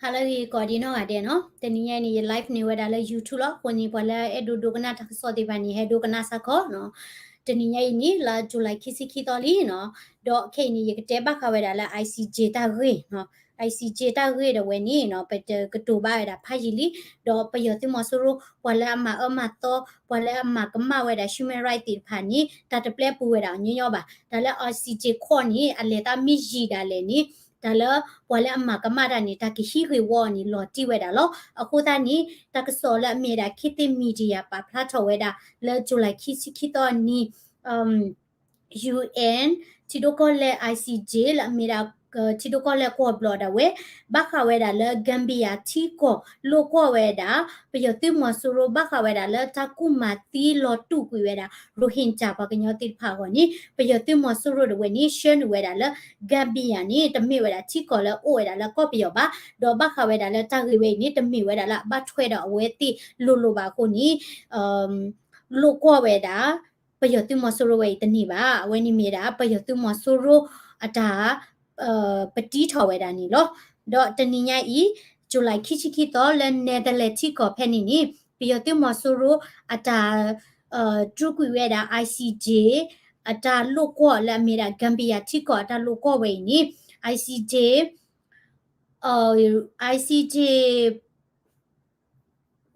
ဟါလၢအဂ့ၤကိးဒံနီၢ်ဂၤဒဲးနီၤ, တနံၤညါအံၤန့ၣ် ယ live န့ၢ်ဝဲဒၣ်လၢ YouTube လီၤ. အဃိန့ၣ် ပှၤလၢအဲၣ်ဒိးဒိကနၣ်တၢ်ကစီၣ်သ့ၣ်တဖၣ်န့ၣ် ဟဲဒိကနၣ်စ့ၢ်ကီးနီၤ. တနံၤညါအံၤန့ၣ် လါ July ခံဆံခံသီလံနီၤ, ဒီးခဲအံၤန့ၣ် ယကတဲဘၣ်ဃးဝဲဒၣ်လၢ ICJ တၢ်ဂ့ၢ်နီၤ. ICJ တၢ်ဂ့ၢ်ဒၣ်ဝဲန့ၣ်နီၤ ပတကတိၤဘၣ်ဝဲဒၣ်ဖးယံာ်လံ, ဒီးပယီၤသုးမီၤစိရိၤ ပှၤလၢအမၤအၢမၤသီ ပှၤလၢအမၤကမၣ်ဝဲဒၣ် human right သ့ၣ်တဖၣ်န့ၣ် တၢ်တပျဲပူၤဝဲဒၣ်အီၤညီညီဘၣ်. တၢ်လၢ ICJ court န့ၣ် အလဲၤသးမ့ၢ်ယံာ်ဒၣ်လဲာ်န့ၣ် တၢ်လၢပှၤလၢအမၤကမၣ်တၢ်န့ၣ် တၢ်ကဟံးဂ့ၢ်ဝီအီၤန့ၣ် လီၤတံၢ်ဝဲဒၣ်လီၤ. အဃိသတးန့ၣ် တၢ်ကစီၣ်လၢအမ့ၢ်ဝဲဒၣ် ခေတ်သစ် Media ပာ်ဖျါထီၣ်ဝဲဒၣ် လၢ July ခံဆံခံသီအနံၤ UN ထံဒိၣ်ကီၢ်လဲၢ် ICJ လၢအမ့ၢ်ဒၣ် ထံဒိၣ်ကီၢ်လဲၢ်ကွီၢ်ဘျီၣ်ဒၣ်ဝဲ ဘၣ်ဃးဝဲဒၣ်လၢ Gambia ထံကီၢ်လိာ်ကွီၢ်ဝဲဒၣ် ပယီၤသုးမီၤစိရိၤ ဘၣ်ဃးဝဲဒၣ်လၢတၢ်ကူၣ်မၤသံလီၤတူာ်ကွံာ်ဝဲဒၣ် Rohingya ပှၤကညီသ့ၣ်တဖၣ်အဂီၢ်န့ၣ် ပယီၤသုးမီၤစိရိၤဒၣ်ဝဲန့ၣ် ဆှၢနုာ်ဝဲဒၣ်လၢ Gambia န့ၣ် တမ့ၢ်ဝဲဒၣ်ထံကီၢ်လၢအအိၣ်ဝဲဒၣ်လၢကီၢ်ပယီၤဘၣ်, ဒီးဘၣ်ဃးဝဲဒၣ်လၢတၢ်ဂ့ၢ်ဝဲအံၤန့ၣ် တမ့ၢ်ဝဲဒၣ်လၢအဘၣ်ထွဲဒီးအဝဲသ့ၣ်လိၤလိၤဘၣ်အဃိန့ၣ် လိာ်ကွီၢ်ဝဲဒၣ် ပယီၤသုးမီၤစိရိၤဝဲအံၤတန့ၢ်ဘၣ်. အဝဲန့ၣ်မ့ၢ်ဒၣ် ပယီၤသုးမီၤစိရိၤအတၢ် ပတံထီၣ်ဝဲဒၣ်န့ၣ်လီၤ. ဒီးတနံၤညါအံၤ July ခံဆံခံသီလၢ Netherlands ထံကီၢ်ဖဲန့ၣ်န့ၣ် ပယီၤသုးမီၤစိရိၤအတၢ် တြူာ်ကွံာ်ဝဲဒၣ် ICJ အတၢ်လိာ်ကွီၢ်လၢအမ့ၢ်ဒၣ် Gambia ထံကီၢ်အတၢ်လိာ်ကွီၢ်ဝဲအံၤန့ၣ် ICJ ICJ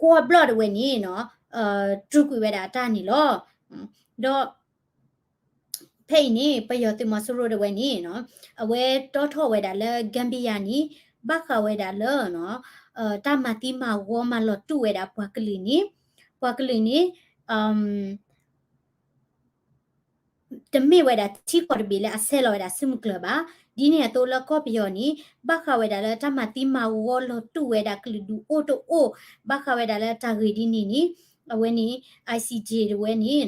ကွီၢ်ဘျီၣ်ဒၣ်ဝဲန့ၣ်နီၤ တြူာ်ကွံာ်ဝဲဒၣ်အတၢ်န့ၣ်လီၤ. ဒီး ဖဲအံၤန့ၣ် ပယီၤသုးမီၤစိရိၤဒၣ်ဝဲန့ၣ်နီၤ အဝဲတီထီၣ်ဝဲဒၣ်လၢ Gambia န့ၣ် ဘၣ်ဃးဝဲဒၣ်လၢ တၢ်မၤသံမၤဝီမၤလီၤတူာ်ဝဲဒၣ်ပှၤကလုာ်န့ၣ် ပှၤကလုာ်န့ၣ် တမ့ၢ်ဝဲဒၣ်ထံကီၢ်တဘ့ၣ်လၢအဆဲးလီၤဝဲဒၣ်စုမုၢ်ကျၢၤဘၣ်. ဒ်န့ၣ်အသိးလၢကီၢ်ပယီၤန့ၣ် ဘၣ်ဃးဝဲဒၣ်လၢတၢ်မၤသံမၤဝီလီၤတူာ်ဝဲဒၣ်ကလုာ်ဒူၣ်အိၣ်တအိၣ် ဘၣ်ဃးဝဲဒၣ်လၢတၢ်ဂ့ၢ်ဒ်န့ၣ်န့ၣ် အဝဲန့ၣ် ICJ ဒၣ်ဝဲန့ၣ်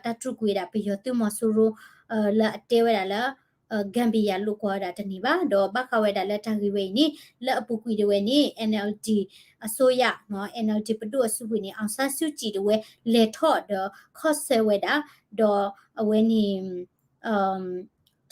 တၢ်တြူာ်ကွံာ်ဝဲဒၣ်ပယီၤသုးမီၤစိရိၤ လၢအတဲဝဲဒၣ်လၢ Gambia လိာ်ကွီၢ်ဝဲဒၣ်တန့ၢ်ဘၣ်. ဒီးဘၣ်ဃးဝဲဒၣ်လၢတၢ်ဂ့ၢ်ဝဲအံၤန့ၣ် လၢအပူၤကွံာ်ဒၣ်ဝဲန့ၣ် NLD အစိုးရ NLD ပဒိၣ်အစုပူၤန့ၣ် အောင်ဆန်းစုကြည် ဒၣ်ဝဲ လဲၤထီၣ်ဒီးခီၣ်ဆၢဝဲဒၣ် ဒီးအဝဲန့ၣ်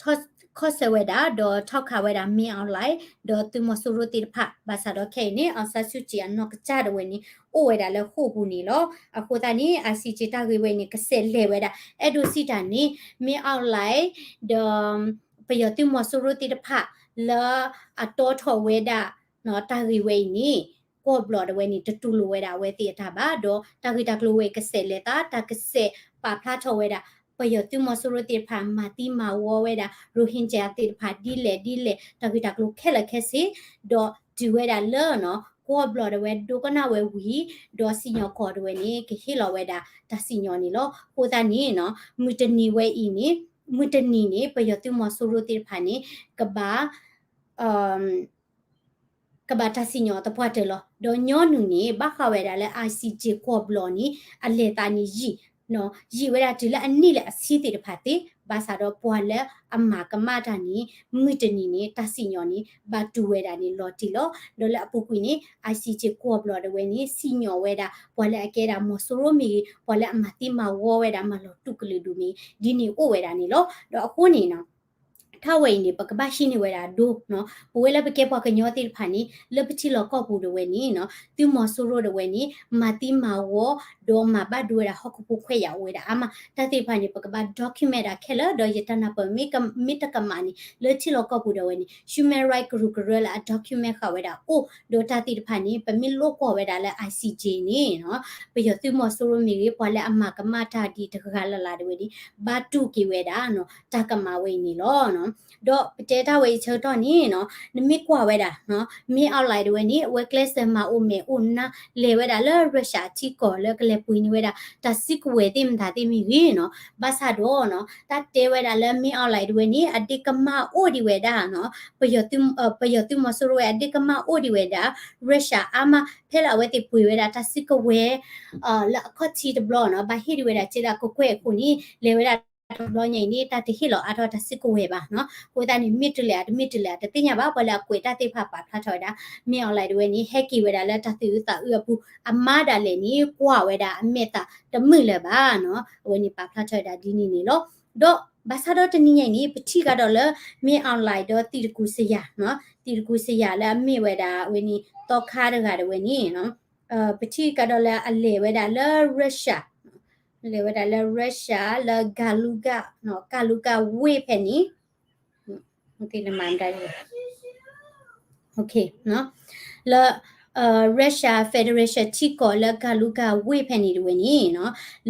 ခီၣ်ဆၢဝဲဒၣ် ဒီးထီၣ်ခးဝဲဒၣ် မင်းအောင်လှိုင် ဒီးသုးမီၤစိရိၤသ့ၣ်တဖၣ် ဘၣ်ဆၣ်ဒီးခဲအံၤန့ၣ် အောင်ဆန်းစုကြည် အနီၢ်ကစၢ်ဒၣ်ဝဲန့ၣ် အိၣ်ဝဲဒၣ်လၢဃိာ်ပူၤန့ၣ်လီၤ. အဃိသတးန့ၣ် ICJ တၢ်ဂ့ၢ်ဝဲအံၤန့ၣ် ကစဲးလဲၤဝဲဒၣ် အဲၣ်ဒိးစံးတၢ်န့ၣ် မင်းအောင်လှိုင် ဒီး ပယီၤသုးမီၤစိရိၤသ့ၣ်တဖၣ် လၢအတီထီၣ်ဝဲဒၣ် တၢ်ဂ့ၢ်ဝဲအံၤန့ၣ် ကွီၢ်ဘျီၣ်ဒၣ်ဝဲန့ၣ် တတူၢ်လိာ်ဝဲဒၣ်အဝဲသ့ၣ်အတၢ်ဘၣ် ဒီးတၢ်ဂ့ၢ်တၢ်ကျိၤဝဲအံၤကစဲးလဲၤသး တၢ်ကစဲးပာ်ဖျါထီၣ်ဝဲဒၣ် ပယီၤသုးမီၤစိရိၤသ့ၣ်တဖၣ် မၤသံမၤဝီဝဲဒၣ် Rohingya သ့ၣ်တဖၣ် ဒ်လဲၣ်ဒ်လဲၣ် တၢ်ဂ့ၢ်တၢ်ကျိၤခဲလၢာ်ခဲဆ့ ဒီးတုၤဝဲဒၣ်လၢ ကွီၢ်ဘျီၣ်ဒၣ်ဝဲဒိကနၣ်ဝဲဝံၤ ဒီးစံၣ်ညီၣ်ကွီၢ်ဒၣ်ဝဲန့ၣ် ကဟ့ၣ်လီၤဝဲဒၣ်တၢ်စံၣ်ညီၣ်န့ၣ်လီၤ. အဃိသတးန့ၣ် မုၢ်တနံၤဝဲအံၤန့ၣ် မုၢ်တနံၤန့ၣ် ပယီၤသုးမီၤစိရိၤသ့ၣ်တဖၣ်န့ၣ် ကဘၣ် ကဘၣ်တၢ်စံၣ်ညီၣ်သပှၢ်တၢၢ်လီၤ. ဒီးညီနုၢ်န့ၣ် ဘၣ်ဃးဝဲဒၣ်လၢ ICJ ကွီၢ်ဘျီၣ်န့ၣ် အလဲၤသးန့ၣ်ယံာ် ယံာ်ဝဲဒၣ်တုၤလၢအနံၣ်လၢအဆံသ့ၣ်တဖၣ်သ့, ဘၣ်ဆၣ်ဒီးပှၤလၢအမၤကမၣ်တၢ်န့ၣ် မုၢ်တနံၤန့ၣ် တၢ်စံၣ်ညီၣ်န့ၣ် ဘၣ်တူၢ်ဝဲဒၣ်န့ၣ်လီၤတံၢ်လီၤ. ဒီးလၢအပူၤကွံာ်န့ၣ် ICJ ကွီၢ်ဘျီၣ်ဒၣ်ဝဲန့ၣ် စံၣ်ညီၣ်ဝဲဒၣ် ပှၤလၢအကဲဒၣ်မီၤစိရိၤမ့ၢ်ဂ့ၤ, ပှၤလၢအမၤသံမၤဝီဝဲဒၣ်မၤလီၤတူာ်ကလုာ်ဒူၣ်မ့ၢ်ဂ့ၤ ဒ်န့ၣ်အိၣ်ဝဲဒၣ်န့ၣ်လီၤ. ဒီးအဃိန့ၣ် ထါဝဲအံၤန့ၣ် ပကဘၣ်ဟံးန့ၢ်ဝဲဒၣ်ဒိ ပဝဲလၢပကဲပှၤကညီသ့ၣ်တဖၣ်န့ၣ် လၢပထံလီၢ်ကီၢ်ပူၤဒၣ်ဝဲန့ၣ် သုးမီၤစိရိၤဒၣ်ဝဲန့ၣ် မၤသံမၤဝီ ဒီးမၤဘၣ်ဒိဝဲဒၣ်ဟီၣ်ခိၣ်ဖိခွဲးယာ်အိၣ်ဝဲဒၣ်အါမး တၢ်သ့ၣ်တဖၣ်န့ၣ် ပကဘၣ် document ဒၣ်ခဲလၢာ် ဒီးယတၢ်နၢ်ပၢၢ်မ့ၢ်တကမၣ်န့ၣ် လၢထံလီၢ်ကီၢ်ပူၤဒၣ်ဝဲန့ၣ် human right ကရူၢ်ကရၢလၢအ document ဃာ်ဝဲဒၣ်အိၣ် ဒီးတၢ်သ့ၣ်တဖၣ်န့ၣ် ပမ့ၢ်လိာ်ကွီၢ်ဝဲဒၣ်လၢ ICJ န့ၣ် ပယီၤသုးမီၤစိရိၤမ့ၢ်ဂ့ၤ ပှၤလၢအမၤကမၣ်တၢ်ဒ်တဂၤလၢ်လၢ်ဒၣ်ဝဲန့ၣ် ဘၣ်တူၢ်က့ၤဝဲဒၣ် တၢ်ကမၣ်ဝဲအံၤန့ၣ်လီၤ. ဒီးပတဲတၢ်ဝဲအံၤဆၢကတီၢ်န့ၣ် နမ့ၢ်ကွၢ်ဝဲဒၣ် မင်းအောင်လှိုင် ဒၣ်ဝဲန့ၣ် အဝဲကျဲးစၢးမၤအိၣ်မဲာ်အိၣ်နါ လဲၤဝဲဒၣ်လၢ Russia ထံကီၢ်လၢကလဲၤပှ့ၤန့ၢ်ဝဲဒၣ် တၢ်စုကဝဲၤသ့ၣ်မတၤသ့ၣ်မ့ၢ်ဂ့ၤနီၤ ဘၣ်ဆၣ်ဒီး တၢ်တဲဝဲဒၣ်လၢ မင်းအောင်လှိုင် ဒၣ်ဝဲန့ၣ် အဒ့ကမၣ်အိၣ်ဒံးဝဲဒၣ် ပယီၤသုးမီၤစိရိၤဝဲ အဒ့ကမၣ်အိၣ်ဒံးဝဲဒၣ် Russia အါမး ဖဲလၢအဝဲသ့ၣ်ပှ့ၤဝဲဒၣ်တၢ်စုကဝဲၤ လၢအခီၣ်ထံးတဘျီနီၤ ဘၣ်ဟ့ၣ်ဒံးဝဲဒၣ်စ့လၢအကကွဲၢ်အဃိန့ၣ် လဲၤဝဲဒၣ်တဘျီညါအံၤန့ၣ် တၢ်တဟ့ၣ်လီၤအါထီၣ်တၢ်စုကဝဲၤဘၣ်နီၤ အဃိသတးန့ၣ် မ့ၢ်တုၤလဲၣ်အတမ့ၢ်တုၤလဲၣ်အတသ့ၣ်ညါဘၣ် ပှၤလၢအကွဲးတၢ်သ့ၣ်တဖၣ်ပာ်ဖျါထီၣ်ဝဲဒၣ် မင်းအောင်လှိုင် ဒၣ်ဝဲန့ၣ် ဟဲက့ၤဝဲဒၣ်လၢတၢ်သူၣ်အုးသးအုးအပူၤ အမါဒၣ်လဲာ်န့ၣ် ကွၢ်ဝဲဒၣ်အမဲာ်သၣ်တမုာ်လၢၤဘၣ်နီၤ အဝဲန့ၣ်ပာ်ဖျါထီၣ်ဝဲဒၣ်ဒ်န့ၣ်န့ၣ်လီၤ. ဒီး ဘၣ်ဆၣ်ဒီးတနံၤညါအံၤန့ၣ် ပထံၣ်ကဒီးလၢ မင်းအောင်လှိုင် ဒီးသံတကူစယၤ, သံတကူစယၤလၢအမ့ၢ်ဝဲဒၣ်အဝဲန့ၣ် သီခါတဂၤတဝဲန့ၣ်, ပထံၣ်ကဒီးလၢအလဲၤဝဲဒၣ်လၢ Russia, လဲၤဝဲဒၣ်လၢ Russia လၢ Kaluga, Kaluga ဝ့ၢ်ဖဲန့ၣ် လၢ Russia Federation ထံကီၢ်လၢ Kaluga ဝ့ၢ်ဖဲန့ၣ်တဝဲန့ၣ်,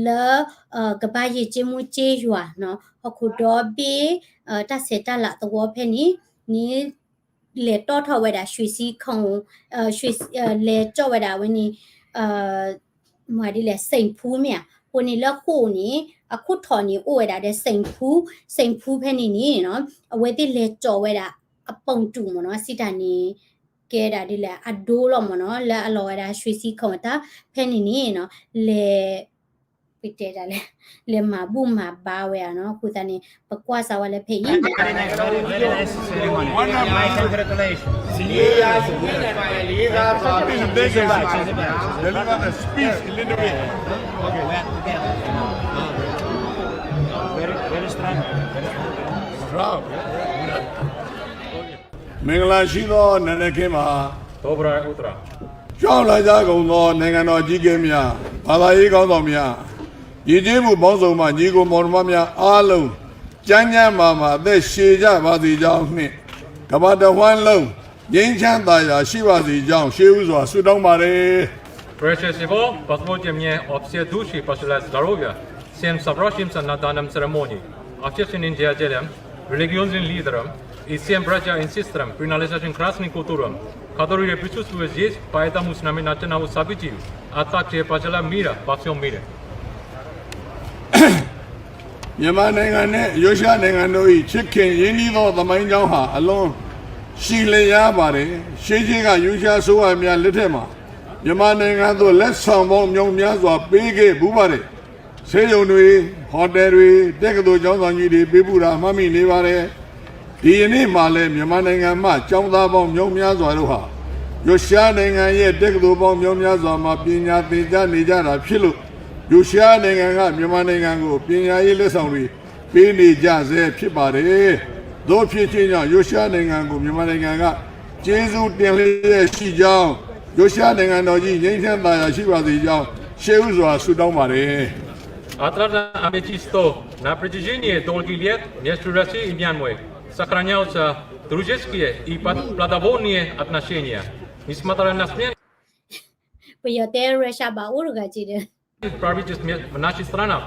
လၢ ကဘါယ့ၣ်က့မူက့ယွၤ ဟီၣ်ခိၣ်ဒီဘ့ၣ် တၢ်ဆဲးတၢ်လၤသဝီဖဲန့ၣ်န့ၣ် လဲၤတီၣ်ထီၣ်ဝဲဒၣ် ရွှေစံခိၣ်, လဲၤကၠီၣ်ဝဲဒၣ်အဝဲန့ၣ် မၤဒ်လဲၣ် စိန်ဖူမ့ၢ်ဧါ, အဃိန့ၣ်လၢဃိာ်န့ၣ် အခိၣ်ထီၣ်န့ၣ်အိၣ်ဝဲဒၣ်ဒီး စိန်ဖူ, စိန်ဖူဖဲန့ၣ်န့ၣ် အဝဲသ့ၣ်လဲၤကၠီၣ်ဝဲဒၣ် အပိာ်တူာ်မ့ၢ်နီၤ စံးတၢ်န့ၣ် ကဲဒၣ်ဒ်လဲၣ် အဒိလီၤမ့ၢ်နီၤ လၢအလီၤဝဲဒၣ် ရွှေစံခိၣ် တၢ်ဖဲန့ၣ်န့ၣ် လဲၤ ပတဲဒ်လဲၣ် လဲၤမၤဘူၣ်မၤဘါဝဲဧါနီၤ အဃိသတးန့ၣ် ပကွၢ်စးဝဲလၢဖဲအံၤ Very nice ceremony. My congratulations. Deliver the speech a little bit. Okay. Very, very strong. Very strong. မင်္ဂလာရှိသော နံနက်ခင်းမှာ Доброе утро. ရောက်လာကြကုန်သော နိုင်ငံတော်အကြီးအကဲများ၊ ဘာသာရေးခေါင်းဆောင်များ၊ ယဉ်ကျေးမှုပေါင်းစုံမှ ညီအစ်ကိုမောင်နှမများအားလုံး ကျန်းကျန်းမာမာ အသက်ရှည်ကြပါစေကြောင်းနှင့် ကမ္ဘာတစ်ဝန်းလုံး ငြိမ်းချမ်းသာယာရှိပါစေကြောင်း ရှေးဦးစွာဆုတောင်းပါတယ်။ Прежде всего, позвольте мне от всей души пожелать здоровья всем собравшимся на данном церемонии, общественным деятелям, религиозным лидерам и всем братьям и сестрам, принадлежащим к разным культурам, которые присутствуют здесь по этому знаменательному событию, а также пожелать мира во всем мире. မြန်မာနိုင်ငံနှင့် ရုရှားနိုင်ငံတို့၏ ချစ်ခင်ရင်းနှီးသော သမိုင်းကြောင်းဟာ အလွန်ရှည်လျားပါတယ်။ ရှေးခေတ်က ရုရှားအစိုးရများလက်ထက်မှာ မြန်မာနိုင်ငံသို့ လက်ဆောင်ပေါင်းမြောက်များစွာ ပေးခဲ့ဖူးပါတယ်။ ဆေးရုံတွေ၊ ဟိုတယ်တွေ၊ တက္ကသိုလ်ကျောင်းဆောင်ကြီးတွေ ပေးဖူးတာ မှတ်မိနေပါတယ်။ ဒီယနေ့မှာလည်း မြန်မာနိုင်ငံမှ ကျောင်းသားပေါင်းမြောက်များစွာတို့ဟာ ရုရှားနိုင်ငံရဲ့ တက္ကသိုလ်ပေါင်းမြောက်များစွာမှာ ပညာသင်ကြားနေကြတာဖြစ်လို့ ရုရှားနိုင်ငံက မြန်မာနိုင်ငံကို ပညာရေးလက်ဆောင်တွေ ပေးနေကြဆဲဖြစ်ပါတယ်။ သို့ဖြစ်ခြင်းကြောင့် ရုရှားနိုင်ငံကို မြန်မာနိုင်ငံက ကျေးဇူးတင်လျက်ရှိကြောင်း၊ ရုရှားနိုင်ငံတော်ကြီး ငြိမ်းချမ်းသာယာရှိပါစေကြောင်း ရှေးဦးစွာဆုတောင်းပါတယ်။ Отрадно отметить, что на протяжении долгих лет между Россией и Мьянмой сохранялся дружеский и плодотворные отношения, несмотря на смерть ပယီၤတဲ Russia ဘၣ်အိၣ်တဂၤက့ဒီး правительств в наших странах,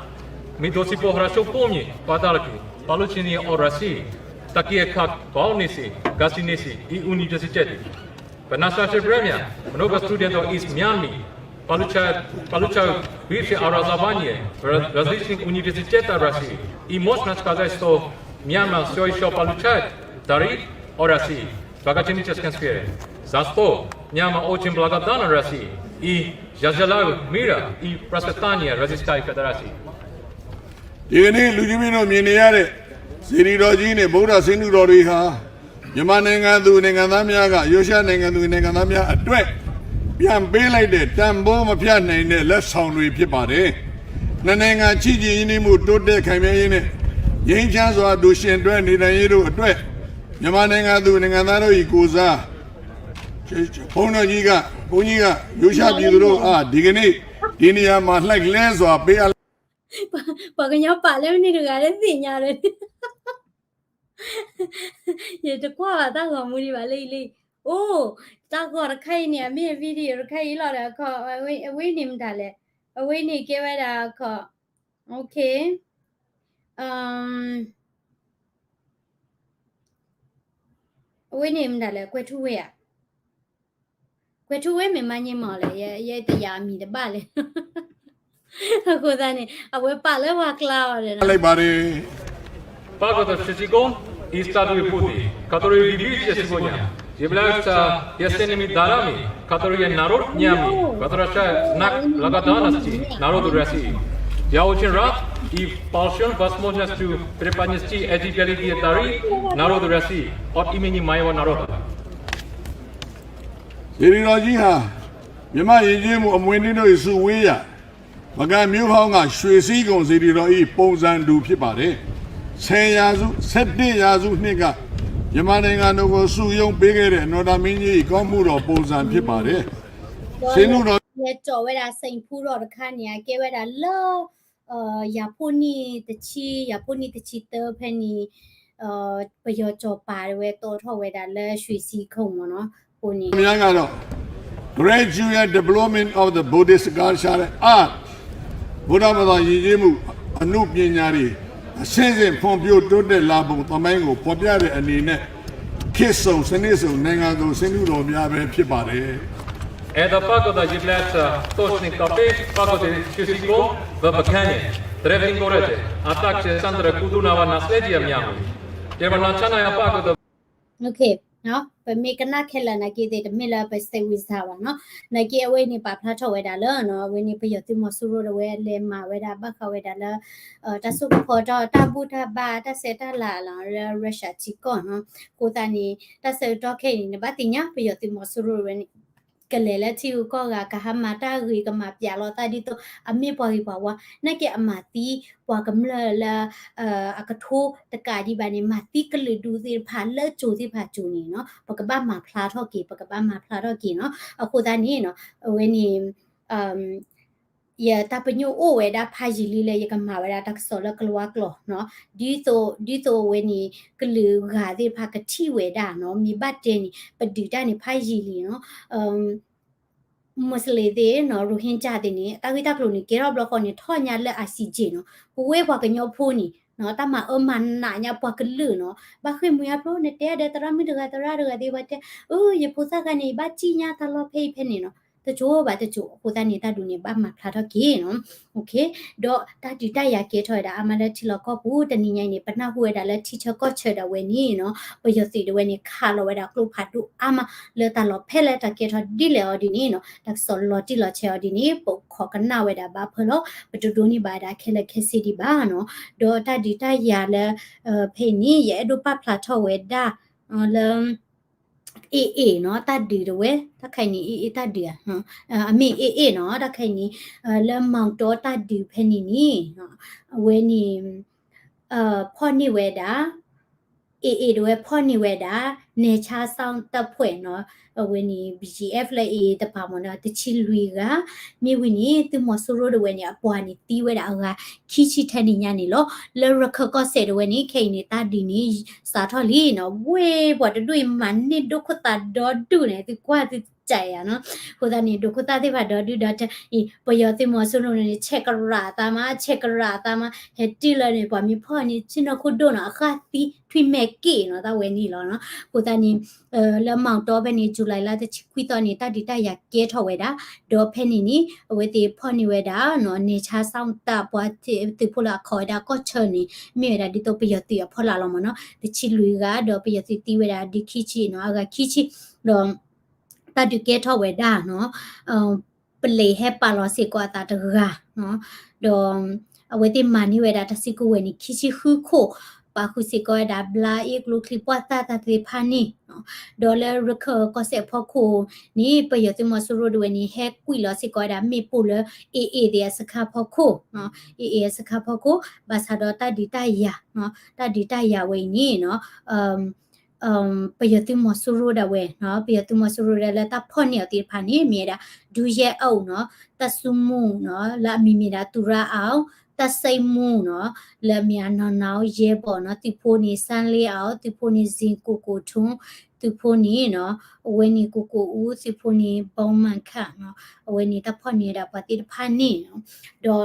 мы до сих пор хорошо помним подарки, полученные от России, такие как больницы, гостиницы и университеты. В настоящее время много студентов из Мьянмы получают, получают высшее образование в различных университетах России. И можно сказать, что Мьянма все еще получает дары от России в академическом сфере. За что Мьянма очень благодарна России и я желаю мира и процветания Российской Федерации. ဒီကနေ့ လူကြီးမင်းတို့ မြင်နေရတဲ့ စေတီတော်ကြီးနဲ့ ဗုဒ္ဓဆင်းတုတော်တွေဟာ မြန်မာနိုင်ငံသူ နိုင်ငံသားများက ရုရှားနိုင်ငံသူ နိုင်ငံသားများအတွက် ပြန်ပေးလိုက်တဲ့ တန်ဖိုးမဖြတ်နိုင်တဲ့ လက်ဆောင်တွေ ဖြစ်ပါတယ်။ နှစ်နိုင်ငံ ချစ်ကြည်ရင်းနှီးမှု တိုးတက်ခိုင်မြဲရေးနဲ့ ငြိမ်းချမ်းစွာ အတူယှဉ်တွဲနေထိုင်ရေးတို့အတွက် မြန်မာနိုင်ငံသူ နိုင်ငံသားတို့၏ ကိုယ်စား ဘုန်းတော်ကြီးက ဘုန်းကြီးက ရုရှားပြည်သူတို့အား ဒီကနေ့ ဒီနေရာမှာ လှိုက်လှဲစွာ ပေးအပ် ပှၤကညီပာ်လၢမ့ၢ်တဂၤလၢ သ့ၣ်ညါလၢ ယတကွၢ်ဘၣ်တၢ်ဂီၤမူဒံးဘၣ်လၢအံၤလံ. အိၣ် တၢ်ဂီၤတခါအံၤန့ၣ် အမ့ၢ် video တခါအံၤလီၤဒီး အခီ အဝဲအံၤန့ၣ်မတၤလဲၣ်, အဝဲအံၤန့ၣ်ကဲဝဲဒၣ်အခီ okay, အဝဲန့ၣ်မတၤလဲၣ် ကွဲၤထူဝ့ဧါ, ကွဲၤထူဝ့မ့ၢ်မါန့ၣ်မးလဲၣ်, ယဲယတယာ်အမံၤတဘၣ်လဲၣ်. အဃိသတးန့ၣ် အဝဲပာ်လၢပှၤကျါအီၤဒီး လိုက်ပါတယ်. Пагода Шишигон и статуи Будды, которые видите сегодня, являются бесценными дарами, которые народ Мьянмы возвращает в знак благодарности народу России. Я очень рад и польщен возможностью преподнести эти великие дары народу России от имени моего народа. စေတီတော်ကြီးဟာ မြန်မာ့ယဉ်ကျေးမှုအမွေအနှစ်တို့၏ စုဝေးရာ ပုဂံမြို့ဟောင်းက ရွှေစံးခုံစေတီတော်၏ ပုံစံတူဖြစ်ပါတယ်။ ဆယ့်ရာစု ဆယ့်တစ်ရာစုနှစ်က မြန်မာနိုင်ငံတော်ကို စုရုံးပေးခဲ့တဲ့ နော်ဒါမင်းကြီး ကောင်းမှုတော်ပုံစံ ဖြစ်ပါတယ်။ ဆင်းလို့တော့ ယဲၢ်ကၠီၤဝဲဒၣ် စိန်ဖူရီၣ်တခါန့ၣ် အကဲဝဲဒၣ်လၢ ယၤဖိနံၣ်တဆံ ယၤဖိနံၣ်တဆံတၢဖဲန့ၣ် ပယီၤကၠီၤပၤတဝဲ တီၣ်ထီၣ်ဝဲဒၣ်လၢ ရွှေစံခုံ မ့ၢ်နီၤ အဃိန့ၣ် များကတော့ Graduate Diploma of the Buddhist Culture and Art ဗုဒ္ဓဘာသာယဉ်ကျေးမှု အနုပညာတွေ အဆင့်ဆင့်ဖွံ့ဖြိုးတိုးတက်လာပုံသမိုင်းကို ဖော်ပြတဲ့အနေနဲ့ ခေတ်စုံစနစ်စုံနိုင်ငံစုံ ဆင်းလို့တော်များပဲ ဖြစ်ပါတယ်။ Eda pako da jiblet, točni kapi, pako ti čisiko, v pekhenje, trevin goreče, a tak će Sandra kudunava nasledija mjami. Jeva načanaja pako da ပမ့ၢ်ကနၣ်ခဲလၢာ်နာ်က့သ့ၣ် တမ့ၢ်လၢပစဲးဝံၤစၢ်ဘၣ်နီၤ, နာ်က့အဝဲန့ၣ်ပာ်ဖျါထီၣ်ဝဲဒၣ်လၢ အဝဲန့ၣ် ပယီၤသုးမီၤစိရိၤတဝဲလဲၤမၤဝဲဒၣ်ဘၣ်ဃးဝဲဒၣ်လၢ တၢ်စိကဖီ တၢ်ဘူၣ်တၢ်ဘါ တၢ်ဆဲးတၢ်လၤလီၤ လၢ Russia ထံကီၢ်နီၤ, အဃိသတးန့ၣ် တၢ်ဆၢကတီၢ်ခဲအံၤန့ၣ် နဘၣ်သ့ၣ်ညါ ပယီၤသုးမီၤစိရိၤတဝဲန့ၣ် ကလဲၤလၢထံဂုၤကီၢ်ဂၤ ကဟးမၤတၢ်ဂ့ၤ ကမၤပျးလီၤသးဒ်သိး အမ့ၢ်ပှၤဂ့ၤပှၤဝါ နာ်က့အမၤသံပှၤကမျၢၢ်လၢ အကထိတကးဒံးဘၣ်န့ၣ် မၤသံကလုာ်ဒူၣ်သ့ၣ်တဖၣ်လၢကၠိၤသ့ၣ်တဖၣ်ကၠိၤန့ၣ်နီၤ ပကဘၣ်မၤဖျါထီၣ်က့ၤ ပကဘၣ်မၤဖျါထီၣ်က့ၤနီၤ, အဃိသတးန့ၣ်နီၤ အဝဲန့ၣ် ယတၢ်ပညိၣ်အိၣ်ဝဲဒၣ်ဖးယံာ်လံလၢယကမၤဝဲဒၣ်တၢ်ကစီၣ်လၢကလံးဝါကျိာ်နီၤ, ဒ်သိး ဒ်သိးအဝဲန့ၣ် ကလုာ်ဂၤသ့ၣ်တဖၣ်ကထံၣ်ဝဲဒၣ်နီၤ, မ့ၢ်ဘၣ်တဲန့ၣ် ပဒုးတၢ်န့ၣ်ဖးယံာ်လံနီၤ, Muslim သ့ၣ်နီၤ Rohingya သ့ၣ်န့ၣ် တၢ်ဂ့ၢ်တၢ်ကျိၤန့ၣ် ကဲထီၣ်ဘျီဃီန့ၣ် ထီၣ်ညါလၢ ICJ နီၤ, ပဝဲပှၤကညီဖိန့ၣ်နီၤ တၢ်မၤအၢမၤနးညါပှၤကလုာ်နီၤ, ဘၣ်ဃ့ၢ်မှံဟးဖျိး နတဲဒီးသရၣ်မုၣ်တဂၤသရၣ်တဂၤသ့ၣ် ဘၣ်တဲ အၢ ယဖိသၣ်ခါန့ၣ် ဘၣ်စံၣ်ညါတၢ်လီၢ်ဖဲအံၤဖဲန့ၣ်နီၤ, တကၠိဘၣ်တကၠိ အဃိသတးန့ၣ် တၢ်ဒုးန့ၣ် ဘၣ်မၤဖျါထီၣ်က့ၤနီၤ, ဒီးတၢ်ဒုးတၢ်ယၤကဲထီၣ်ဝဲဒၣ်အါမးလၢထံလီၢ်ကီၢ်ပူၤ တနံၤညါအံၤန့ၣ် ပနၢ်ဟူဝဲဒၣ်လၢထံဆၢကီၢ်ဆၢဒၣ်ဝဲန့ၣ်နီၤ ပယီၤသုးဒၣ်ဝဲန့ၣ် ခးလီၤဝဲဒၣ်ကျိဖးဒိၣ်အါမး လၢတၢ်လီၢ်ဖဲလဲၣ်တၢ်ကဲထီၣ်ဒ်လဲၣ်အီၤဒ်န့ၣ်နီၤ တၢ်ကစီၣ်လီၤတံၢ်လီၤဆဲးအီၤဒ်န့ၣ် ပခိးကနၣ်ဝဲဒၣ်ဘၣ်ဖၢလီၤ ပတဒိးန့ၢ်ဘၣ်ဒၣ်ခဲလၢာ်ခဲဆ့ဒံးဘၣ်နီၤ, ဒီးတၢ်ဒုးတၢ်ယၤလၢ ဖဲအံၤန့ၣ် ယအဲၣ်ဒိးပာ်ဖျါထီၣ်ဝဲဒၣ် လၢ AA နီၤ တၢ်ဒုးတဝဲ တၢ်ခါအံၤန့ၣ် AA တၢ်ဒုးဧါ, အမ့ၢ် AA နီၤ တၢ်ခါအံၤန့ၣ် လၢ မောင်တော တၢ်ဒုးဖဲန့ၣ်န့ၣ် အဝဲန့ၣ် ဖီၣ်န့ၢ်ဝဲဒၣ် AA တဝဲဖီၣ်န့ၢ်ဝဲဒၣ် နယ်ခြားစောင့်တပ်ဖွဲ့ နီၤ အဝဲန့ၣ် BGF လၢ AA တပၤမ့ၢ်နီၤ တဆံလွံၢ်ဂၤ, မ့ၢ်ဝံၤန့ၣ် သုးမီၤစိရိၤတဝဲန့ၣ် အပှၤန့ၣ်သံဝဲဒၣ်အဂၤ ခံဆံထဲန့ၣ်ညါန့ၣ်လီၤ. လၢရခၢၣ်ကီၢ်စဲၣ်တဝဲန့ၣ် ခဲအံၤန့ၣ် တၢ်ဒုးန့ၣ် စးထီၣ်လံနီၤ, ဝဲပှၤတဒူၣ်အံၤ မၤန့ၢ်ဒိခိၣ်သးဒီဒူၣ်န့ၣ် သုကွၢ်သုစးယၤနီၤ, အဃိသတးန့ၣ် ဒိခိၣ်သၣ်သ့ၣ်တဖၣ်ဒီဒူၣ်ဒီး ပယီၤသုးမီၤစိရိၤန့ၣ် ဆဲးကရးအသးမး ဆဲးကရးအသးမး ဟဲတ့ၢ်လၢန့ၣ် ပှၤမ့ၢ်ဖီၣ်န့ၣ် ဆ့ၣ်နီၤခိၣ်ဒိၣ်နီၤ အဃၢ်သံထွံၣ်မဲာ်က့ၣ်နီၤ တၢ်ဝဲန့ၣ်လီၤနီၤ, အဃိသတးန့ၣ် လၢ မောင်တော ဖဲန့ၣ် July လါတဆံခွံသီန့ၣ် တၢ်ဒုးတၢ်ယၤကဲထီၣ်ဝဲဒၣ်, ဒီးဖဲန့ၣ်န့ၣ် အဝဲသ့ၣ်ဖီၣ်န့ၢ်ဝဲဒၣ်နီၤ နယ်ခြားစောင့်တပ် ပှၤသုးဖိလၢအခိးဝဲဒၣ်ကီၢ်ဆၢန့ၣ် မ့ၢ်ဝဲဒၣ်ဒ်သိးပယီၤသုးအဖီလာ်လီၤမ့ၢ်နီၤ, တဆံလွံၢ်ဂၤ ဒီးပယီၤသုးသံဝဲဒၣ်ဒုးခံဆံနီၤ အဂၤခံဆံ, ဒီး တၢ်ဒုးကဲထီၣ်ဝဲဒၣ်နီၤ ပလံးဟဲပာ်လီၤစ့ၢ်ကီးအသးတဂၤနီၤ, ဒီး အဝဲသ့ၣ်မၤန့ၢ်ဝဲဒၣ်တၢ်စုကဝဲၤန့ၣ် ခံဆံဃုခိၣ်, ပာ်ဃုာ်စ့ၢ်ကီးဝဲဒၣ် ဘျါအ့ၣ်ကျိချံ ပှၢ်သၣ် တၢ်သ့ၣ်တဖၣ်န့ၣ်, ဒီးလၢရခၢၣ်ကီၢ်စဲၣ်အဖီခိၣ်န့ၣ် ပယီၤသုးမီၤစိရိၤတဝဲန့ၣ် ဟဲကွံာ်လီၤစ့ၢ်ကီးဝဲဒၣ်မ့ၣ်ပိၢ်လၢ AA သ့ၣ်အစခါဖီခိၣ်, AA အစခါဖီခိၣ်, ဘၣ်ဆၣ်ဒီးတၢ်ဒုးတၢ်ယၤ, တၢ်ဒုးတၢ်ယၤဝဲအံၤန့ၣ် ပယီၤသုးမီၤစိရိၤဒၣ်ဝဲ, ပယီၤသုးမီၤစိရိၤဒၣ်လၢတၢ်ဖီၣ်န့ၢ်အီၤသ့ၣ်တဖၣ်န့ၣ် မ့ၢ်ဝဲဒၣ် ဒုရဲအုပ်နီၤ, တပ်စုမှူးနီၤ လၢအမံၤမ့ၢ်ဒၣ် သူရအောင်, တပ်စိပ်မှူးနီၤ လၢအမ့ၢ် နောင်နောင်ရဲဘော်နီၤ, သုးဖိန့ၣ် စန်းလေးအောင်, သုးဖိန့ၣ် ဇင်ကိုကိုထွန်း, သုးဖိန့ၣ်နီၤ အဝဲန့ၣ် ကိုကိုဦး, သုးဖိန့ၣ် ဘုန်းမင်းခန့်နီၤ, အဝဲန့ၣ်တၢ်ဖီၣ်န့ၢ်ဝဲဒၣ်ပှၤသ့ၣ်တဖၣ်န့ၣ်, ဒီး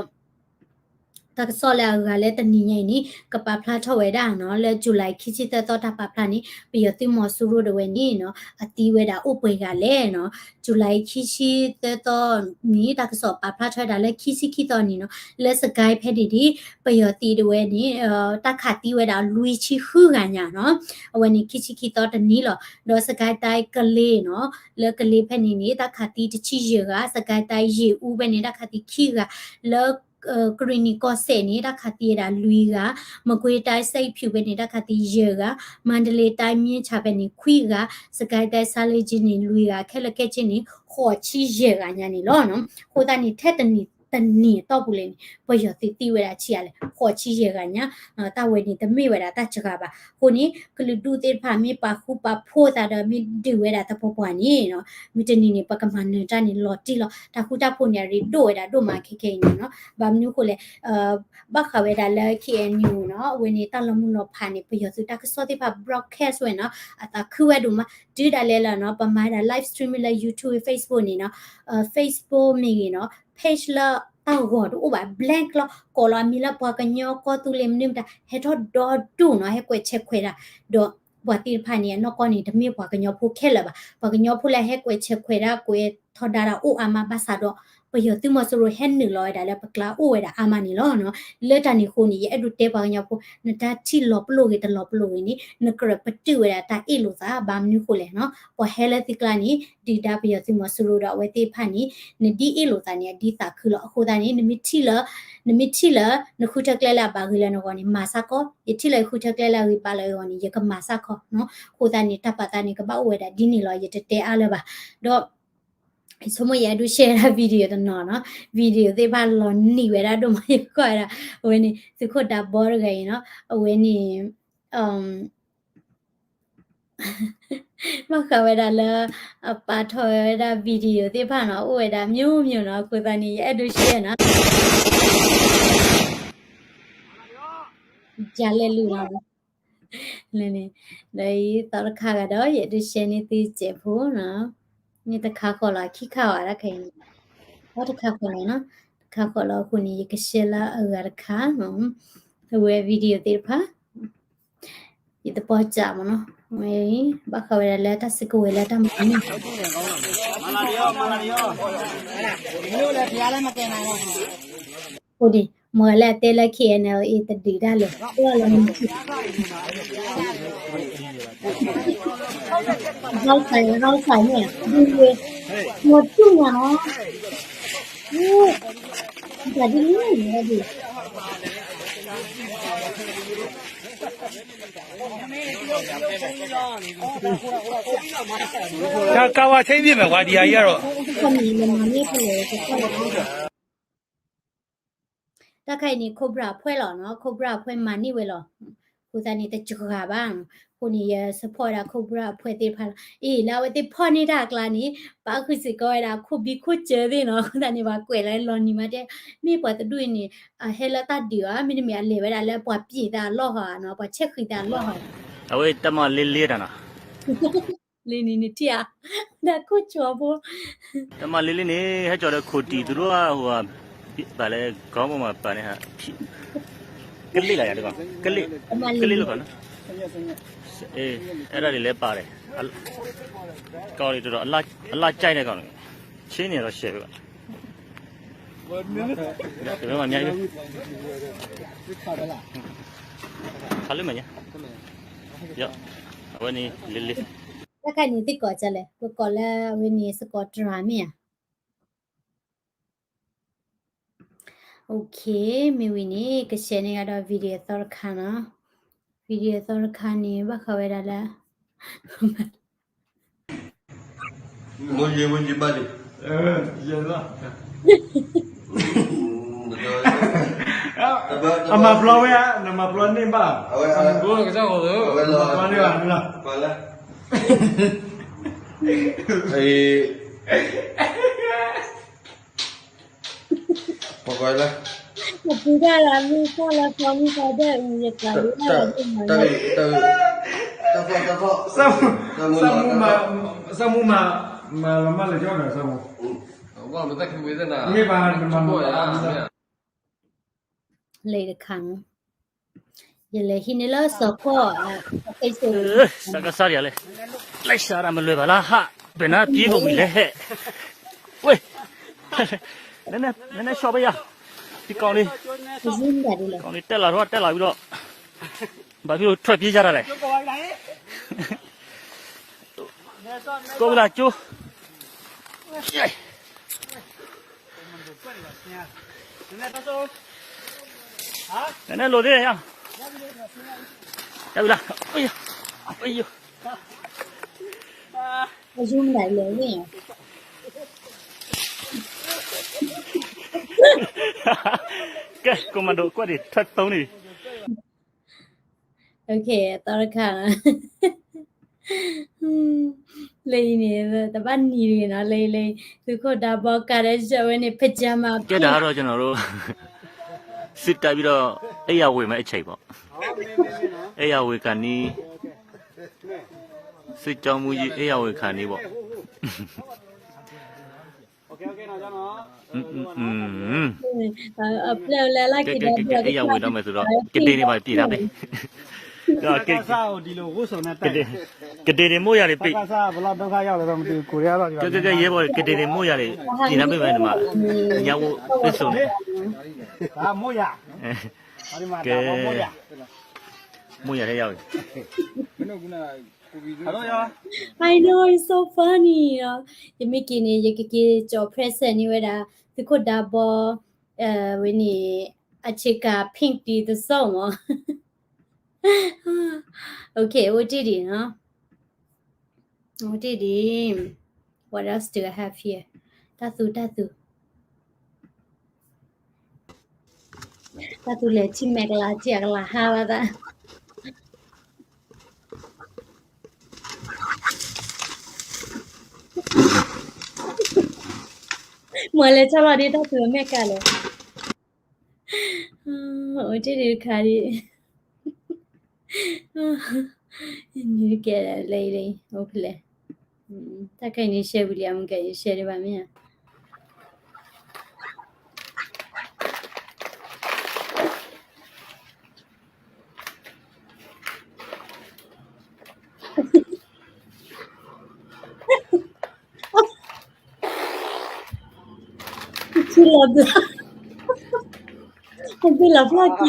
တၢ်ကစီၣ်လၢအဂၤလၢတနံၤညါအံၤန့ၣ် ကပာ်ဖျါထီၣ်ဝဲဒၣ်နီၤ လၢ July ခံဆံသၢသီတၢ်ပာ်ဖျါန့ၣ် ပယီၤသုးမီၤစိရိၤဒၣ်ဝဲန့ၣ်နီၤ အသံဝဲဒၣ်အိၣ်ပှဲၤဂၤလဲၣ်နီၤ, July ခံဆံသၢသီန့ၣ် တၢ်ကစီၣ်ပာ်ဖျါထီၣ်ဝဲဒၣ်လၢခံဆံခံသီန့ၣ်နီၤ လၢ စစ်ကိုင်း ဖဲန့ၣ်ဒၣ် ပယီၤသုးဒၣ်ဝဲန့ၣ် တၢ်ခးသံဝဲဒၣ်လွံၢ်ဆံဃုဂၤညါနီၤ, အဝဲန့ၣ်ခံဆံခံသီတနံၤလီၤ. ဒီး စစ်ကိုင်းတိုင်း ကလေးနီၤ လၢကလေးဖဲန့ၣ်န့ၣ် တၢ်ခးသံတဆံယဲၢ်ဂၤ, စစ်ကိုင်းတိုင်း ရေဦး ဖဲန့ၣ် တၢ်ခးသံခံဂၤ, လၢ ကရ့ၣ်နံၣ်ကီၢ်စဲၣ်န့ၣ် တၢ်ခးသံဝဲဒၣ်လွံၢ်ဂၤ, မကွေးတိုင်း စဲးဖၠူၣ် ဖဲန့ၣ် တၢ်ခးသံယဲၢ်ဂၤ, မန္တလေးတိုင်း မြင်းခြံ ဖဲန့ၣ် ခွံဂၤ, စစ်ကိုင်းတိုင်း ဆားလင်းကြီး န့ၣ် လွံၢ်ဂၤ, ခဲလၢာ်ခဲဆ့န့ၣ် ဃိးဆံယဲၢ်ဂၤညါန့ၣ်လီၤ. အဃိသတးန့ၣ် ထဲတနံၤ တနံၤအတီၢ်ပူၤလဲၣ်န့ၣ် ပယီၤသုးသံဝဲဒၣ်ဆံးအါလဲၣ် ဃိးဆံယဲၢ်ဂၤညါ, တၢ်ဝဲန့ၣ်တမ့ၢ်ဝဲဒၣ်တၢ်စှၤဘၣ်. အဃိန့ၣ် ကလုာ်ဒူၣ်သ့ၣ်တဖၣ် မ့ၢ်ပာ်ဃူပာ်ဖိးသးဒီး မ့ၢ်ဒုးဝဲဒၣ်တပှၤပှၤန့ၣ်နီၤ, မုၢ်တနံၤန့ၣ် ပကမၤနၢၤတၢ်န့ၣ်လီၤတံၢ်လီၤ. တၢ်ဃူတၢ်ဖိးန့ၣ် အရ့ဒိၣ်ဝဲဒၣ်ဒိၣ်မးခဲခဲအံၤန့ၣ်နီၤ. ဘၣ်မနုၤဃိလဲၣ် ဘၣ်ဃးဝဲဒၣ်လၢ K N U နီၤ, အဝဲန့ၣ် တၢ်လီၤမုၢ်လီၤဖးန့ၣ် ပယီၤသုးတၢ်ကစီၣ်သ့ၣ်တဖၣ် broadcast ဝဲနီၤ, အသးခုဝဲဒိၣ်မး, တုၤဒၣ်လဲာ်လၢနီၤ ပမၤဝဲဒၣ် live stream လၢ YouTube Facebook န့ၣ်နီၤ, Facebook မ့ၢ်ဂ့ၤနီၤ, page လၢတၢ်ဂီၤတအိၣ်ဘၣ် blank လီၤ, ကိးလီၤအမံၤလၢပှၤကညီကီၢ်သူလ့ၤမနုၤမတၤ ဟဲထီၣ်ဒီဒူၣ်နီၤ, ဟဲကွဲးဆဲးခွဲးတၢ်, ဒီးပှၤသ့ၣ်တဖၣ်န့ၣ် အနီၢ်ကီၢ်န့ၣ် တမ့ၢ်ပှၤကညီဖိခဲလၢာ်ဘၣ်. ပှၤကညီဖိလၢဟဲကွဲးဆဲးခွဲးတၢ် ကွဲးထီဒါတၢ်အိၣ်အါမးဘၣ်ဆၣ်ဒီး ပယီၤသုးမီၤစိရိၤဟဲနုာ်လီၤဝဲဒၣ်လၢပကျါအိၣ်ဝဲဒၣ်အါမးန့ၣ်လီၤနီၤ. လၢတၢ်န့ၣ်အဃိန့ၣ် ယအဲၣ်ဒိးတဲပှၤကညီဖိ နတၢ်ထံၣ်လီၤပလိာ်ဂ့ၤတလီၤပလိာ်ဂ့ၤန့ၣ် နကြၢးပတုာ်ဝဲဒၣ်တၢ်အ့ၣ်လိာ်သး ဘၣ်မနုၤဃိလဲၣ်နီၤ, ပှၤဟဲလၢသုကျါန့ၣ် ဒုၣ်ဒါပယီၤသုးမီၤစိရိၤဒီးအဝဲသ့ၣ်တဖၣ်န့ၣ် နဒ်အ့ၣ်လိာ်သးန့ၣ် အဒ်သးခုလီၤ. အဃိသတးန့ၣ် နမ့ၢ်ထံၣ်လၢ နမ့ၢ်ထံၣ်လၢ နဃုထၢကျဲလၢအဘၣ်ဂ့ၤလၢနဂီၢ်န့ၣ် မၤစၢ်ကီး, ယထံၣ်လၢယဃုထၢကျဲလၢအဂ့ၤဘၣ်လၢယဂီၢ်န့ၣ် ယကမၤစၢ်ကီးနီၤ. အဃိသတးန့ၣ် တၢ်ပာ်သးန့ၣ် ကဘၣ်အိၣ်ဝဲဒၣ်ဒ်န့ၣ်လီၤ, ယတတဲအါလၢၤဘၣ်. ဒီး ဆိကမိၣ်ယအဲၣ်ဒိး share ဒၣ် video တနီၤနီၤ, video သ့ၣ်တဖၣ်လီၤနံၤဝဲဒၣ်ဒိၣ်မး ယကွၢ်ဝဲဒၣ်, အဝဲန့ၣ် သုးခိၣ်ဒးဘီတဂၤအံၤနီၤ, အဝဲန့ၣ် ဘၣ်ဃးဝဲဒၣ်လၢ အပာ်ထီၣ်ဝဲဒၣ် video သ့ၣ်တဖၣ်နီၤ, အိၣ်ဝဲဒၣ် မျိုးမျိုး နီၤ, အဃိသတးန့ၣ် ယအဲၣ်ဒိး share နီၤ, ယလဲၤလူၤလီၤ. လၢန့ၣ် ဒီးအံၤသီတခါဂၤဒီး ယအဲၣ်ဒိး share န့ၢ်သုစဲးဖိနီၤ, မ့ၢ်တခါဃီလီၤ ခံခါအီၤတခါအံၤန့ၣ်, အီတခါဃီလီၤနီၤ, တခါဃီလီၤအဃိန့ၣ် ယက share လၢအဂၤတခါနီၤ, အဝဲ video သ့ၣ်တဖၣ် ယသပှၢ်စးမ့ၢ်နီၤ, ဝဲ ဘၣ်ဃးဝဲဒၣ်လၢတၢ်စုကဝဲၤလၢတၢ်မၤန့ၣ် အဃိန့ၣ် မ့ၢ်လၢအတဲလၢ K N L A တဒုးတၢ်လဲၣ်, လၢလၢ ဟီၣ်စၢ်န့ၣ် ဒ်ဝဲ မ့ၢ်တူၢ်နၤနီၤ, တၢ်ဒ်န့ၣ်ဒ် တၢ်ကးဝါဆဲးဘံၣ်မဲာ်ဝါဒံးအယဲၢ်ဒီး တၢ်ခါအံၤန့ၣ် Cobra အဖှဲၣ်လီၤနီၤ, Cobra အဖှဲၣ်မၤန့ၢ်ဝဲလီၤ. အဃိသတးန့ၣ် တစှၤဘၣ်နီၤ. အဃိန့ၣ် ယ support ဝဲဒၣ် Cobra အဖှဲၣ်သ့ၣ်တဖၣ်လီၤ. အ့ၣ် လၢအဝဲသ့ၣ်ဖီၣ်န့ၢ်တၢ်အကျါန့ၣ် ပာ်ဃုာ်စ့ၢ်ကီးဝဲဒၣ် ခိၣ်ဘံခိၣ်စၢၤသ့ၣ်နီၤ. အဃိသတးန့ၣ် ပှၤကွဲးလၢလီၤနံၤမးတဲ မ့ၢ်ပှၤတဒူၣ်အံၤန့ၣ် အဟဲလၢတၢ်ဒုးဧါ, မ့တမ့ၢ်အလဲၤဝဲဒၣ်လၢပှၤပျံၤသးအလီၢ်ဟီဧါနီၤ, ပှၤဆဲးဃံၤသးအလီၢ်ဟီဧါ. အဝဲတၢ်မၤလ့လ့တၢ်နီၤ လံန့ၣ်နထံၣ်ဧါ, ဒၣ်ခိၣ်ကၠီဖိ တၢ်မၤလ့လ့န့ၣ် ဟဲကၠီၤဒီးခိၣ်တံၢ်သူဒိၣ်ဟိ ပာ်လၢ ကီမမၤပာ်န့ၣ်ဟါ, ကလ့ၣ်လၢယၤတကီၢ်, ကလ့ၣ်, ကလ့ၣ်လၢကီၢ်နီၤ, အဲၣ်ဒိးဒ်လဲၣ်ပာ်လဲၣ်, ကီၢ်လံတဒီး အလၢ်ကၠဲၣ်န့ၣ်ကီၢ်န့ၣ်, ဆ့န့ၣ်ဒီးရှဲးဝဲဘၣ်, တမ့ၢ်မၤမၠါ, ခါလၢမၤညါ, အဝဲန့ၣ်လ့လ့ တၢ်ခါန့ၣ်သ့ၣ်ကိးကလဲၣ်, ပကိးလၢအဝဲန့ၣ်စကိးတြၢ်မ့ၢ်ဧါ. Okay, မ့ၢ်ဝံၤန့ၣ် က share န့ၢ်ကဒီး video သီတခါနီၤ, video သီတခါန့ၣ် ဘၣ်ဃးဝဲဒၣ်လၢ အမၤပျီဝဲဧါ, နမၤပျီန့ၢ်ဘၣ်, မၤပျီန့ၢ်ဘၣ်, ပှၤကွၢ်လၢ ပပူၤဒၣ်လၢမုၢ်သီလၢပှၤမုၢ်သီဒၣ်အံၤ ယကျါလၢ စၢ်မူမၤ မၤလီၤမၢ်လၢကၠီဒီးစၢ်မူ, မ့ၢ်ဘၣ်နမၤမၤ လဲၤတခါနီၤ, ယလဲၤဟံးန့ၢ်လၢစီၤကီၢ် Facebook, စကစၢ်ဒ်လဲၣ်, လဲၤစးဒၣ်မလွဲၢ်ဘၣ်လၢဟး, ဘယ်နာပြေးကုန်ပြီလဲဟဲ့, ဝ့ၢ်, နနၢ်ဆီၣ်ဘၣ်ယၤ, ဒီကောင်လေး, ဒီကောင်လေး တက်လာတော့ တက်လာပြီးတော့, ဘာဖြစ်လို့ထွက်ပြေးကြတာလဲ, ကိုယ်ကလာကျိုး နည်းနည်းလိုသေးတယ် ရပြီလား, အေး, အေး, အယူမလာလဲၣ် ကဲ ကိးမၤဒိးကွၢ်ဒံး ထၢၣ်သိန့ၣ် သီတခါ လၢအံၤန့ၣ် တဘၣ်နံၤတဂ့ၤနီၤ လၢအံၤလၢ သုးခိၣ်ဒါဘီကါဒီး shirt ဝဲန့ၣ် pajama ကဲ ဒါကတော့ ကျွန်တော်တို့ စစ်တပ်ပြီးတော့ အိပ်ယာဝေမ့ၢ်အချိန်ပေါ့ အိပ်ယာဝေခါနီး စစ်ကြောင်းမှူးကြီး အိပ်ယာဝေခါနီးပေါ့ အိပ်ယာဝေတော့မယ်ဆိုတော့ ကဒ့န့ၣ်ပါ ပြင်ထားပေး ကဒ့န့ၣ် မိုးရာတွေ ပြင် ကဲ ကဲ ကဲ ရဲဘော် ကဒ့န့ၣ် မိုးရာတွေ ပြင်ထားပေးမယ် ဒီမှာ ညဝတ်ဝတ်စုံနဲ့ ကဲ မိုးရာထဲရောက်ပြီ I know, it's so funny ယမ့ၢ်က့ၤန့ၣ် ယကက့ၤကၠီၤ present န့ၢ်ဝဲဒၣ် သုးခိၣ်ဒါဘီ ဝဲန့ၣ် အဆ့ကၤ pink ဒ်သိးသိးမး အိၣ်တ့ၢ်ဒံးနီၤ အိၣ်တ့ၢ်ဒံး What else do I have here? တၢ်သူ တၢ်သူ တၢ်သူလဲၤထံၣ်မဲာ်ကလၤ ထံၣ်အကလၤဟါဘၣ်သး မ့ၢ်လဲၤထီၣ်လီၤဒ်တၢ်သူအမဲာ်ကလၤလဲၣ် အိၣ်တ့ၢ်ဒံးတခါဒံး နကဲလဲၣ် အိၣ်ဖဲလဲၣ် တၢ်ခဲအံၤန့ၣ် share ဝံၤလံ အမုၢ်ကဲ share ဒံးဘၣ်မ့ၢ်ဧါ ထံလီၤဘျါ အဘ့ၣ်လီၤဖျါကံ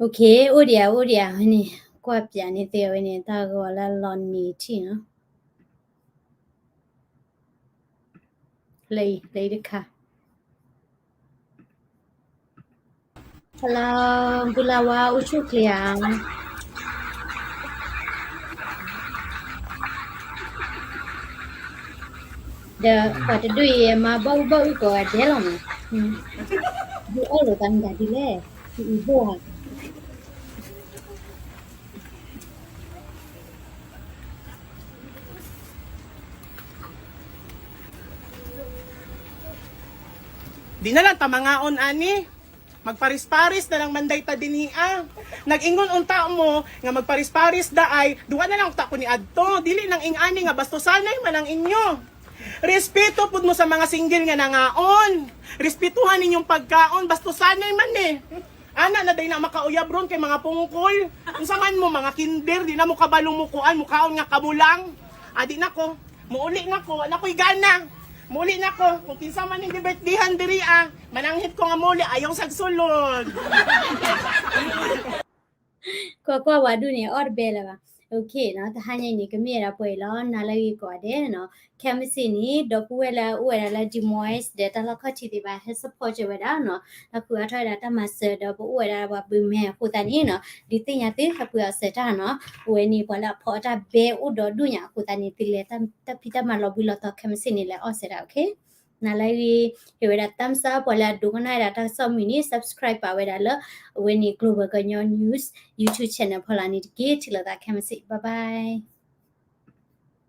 Okay, အိၣ်ဒံးဧါ အိၣ်ဒံးဧါ ဝဲန့ၣ် ကွၢ်ပၠးန့ၢ်သ့ဝဲန့ၣ် တၢ်ဂီၤလၢလီၤနံၤထံၣ်နီၤ လၢအံၤ လၢအံၤတခါ Hello, ဘူလၤဝါ အိၣ်ဆူၣ်ချ့ဧါ ဒီးပှၤတဒူၣ်အံၤ မၤဘီၣ်အုၣ်ဘီၣ်အုၣ်ကိးဂၤဒဲးလီၤမး ဒုးအီၣ်လိာ်သးမတၤဒ်လဲၣ် အံၤဘိၣ်ဧါ Di na lang ta mangaon ani. Magparis-paris na lang man day ta dinhi, ah. Nag-ingon unta mo nga magparis-paris daay, duwa na lang ta ko niadto. Dili nang ing-ani nga bastusanay man ang inyo. Respeto pud mo sa mga single nga nangaon. Respetuhan ninyong pagkaon, bastusanay man eh. Ana na day na makauyab ron kay mga pungkol. Unsa man mo, mga kinder, di na mo kabalo mo kuan, mukaon nga kamo lang. Adi na ko. Muuli na ko, wa na ko'y gana. Muuli na ko. Kung kinsa man ning gi-birthdayhan diri, ah, mananghit ko nga muuli, ayaw sag sulod. ကွၢ်ကွၢ် ဝၤဒူၣ်န့ၣ် အီၣ်တဘဲလၢၤဘၣ်. Okay နီၤ, တဟါညါအံၤန့ၣ် ကမ့ၢ်ဝဲဒၣ်ပှဲၤအံၤလီၤ. နၤလၢအဂ့ၤကိးဂၤဒဲးနီၤ. ခဲမုၢ်ဆ့ၣ်န့ၣ် ဒီပုၢ်ဝဲၢ်လၢအအိၣ်ဝဲဒၣ်လၢ Des Moines ဒီးတၢ်လီၢ်ခီၣ်ထံးသ့ၣ်တဖၣ် ဟဲ support ဝဲဒၣ်နီၤ. တၢ်ဃုအါထီၣ်ဝဲဒၣ်တၢ်မၤစၢၤဒီး ပအိၣ်ဝဲဒၣ်ပှၤဘုးမဲာ်အဃိသတးန့ၣ်နီၤ, ဒုးသ့ၣ်ညါသု ဟဲပှ့ၤအီၣ်စဲးတၢ်နီၤ. အဝဲန့ၣ် ပှၤလၢအဖီအတၢ်ဘဲအိၣ်ဒီးဒူၣ်ညါအဃိသတးန့ၣ် သုလဲၤတၢ်ဖံးတၢ်မၤလီၤဘှံးလီၤတီၤ ခဲမုၢ်ဆ့ၣ်န့ၣ် လဲၤအီၣ်စဲးတၢ် okay. နၤလၢအဂ့ၤ ဟ့ၣ်ဝဲဒၣ် thumbs up ပှၤလၢအဒိကနၣ်ဝဲဒၣ်တၢ်ကစီၣ်မုာ်န့ၣ် subscribe ပာ်ဝဲဒၣ်လၢ အဝဲန့ၣ် Global ကညီ News YouTube channel ဖီလာ်န့ၣ်တက့ၢ်. ထံၣ်လိာ်သးခဲမုၢ်ဆ့ၣ် bye bye.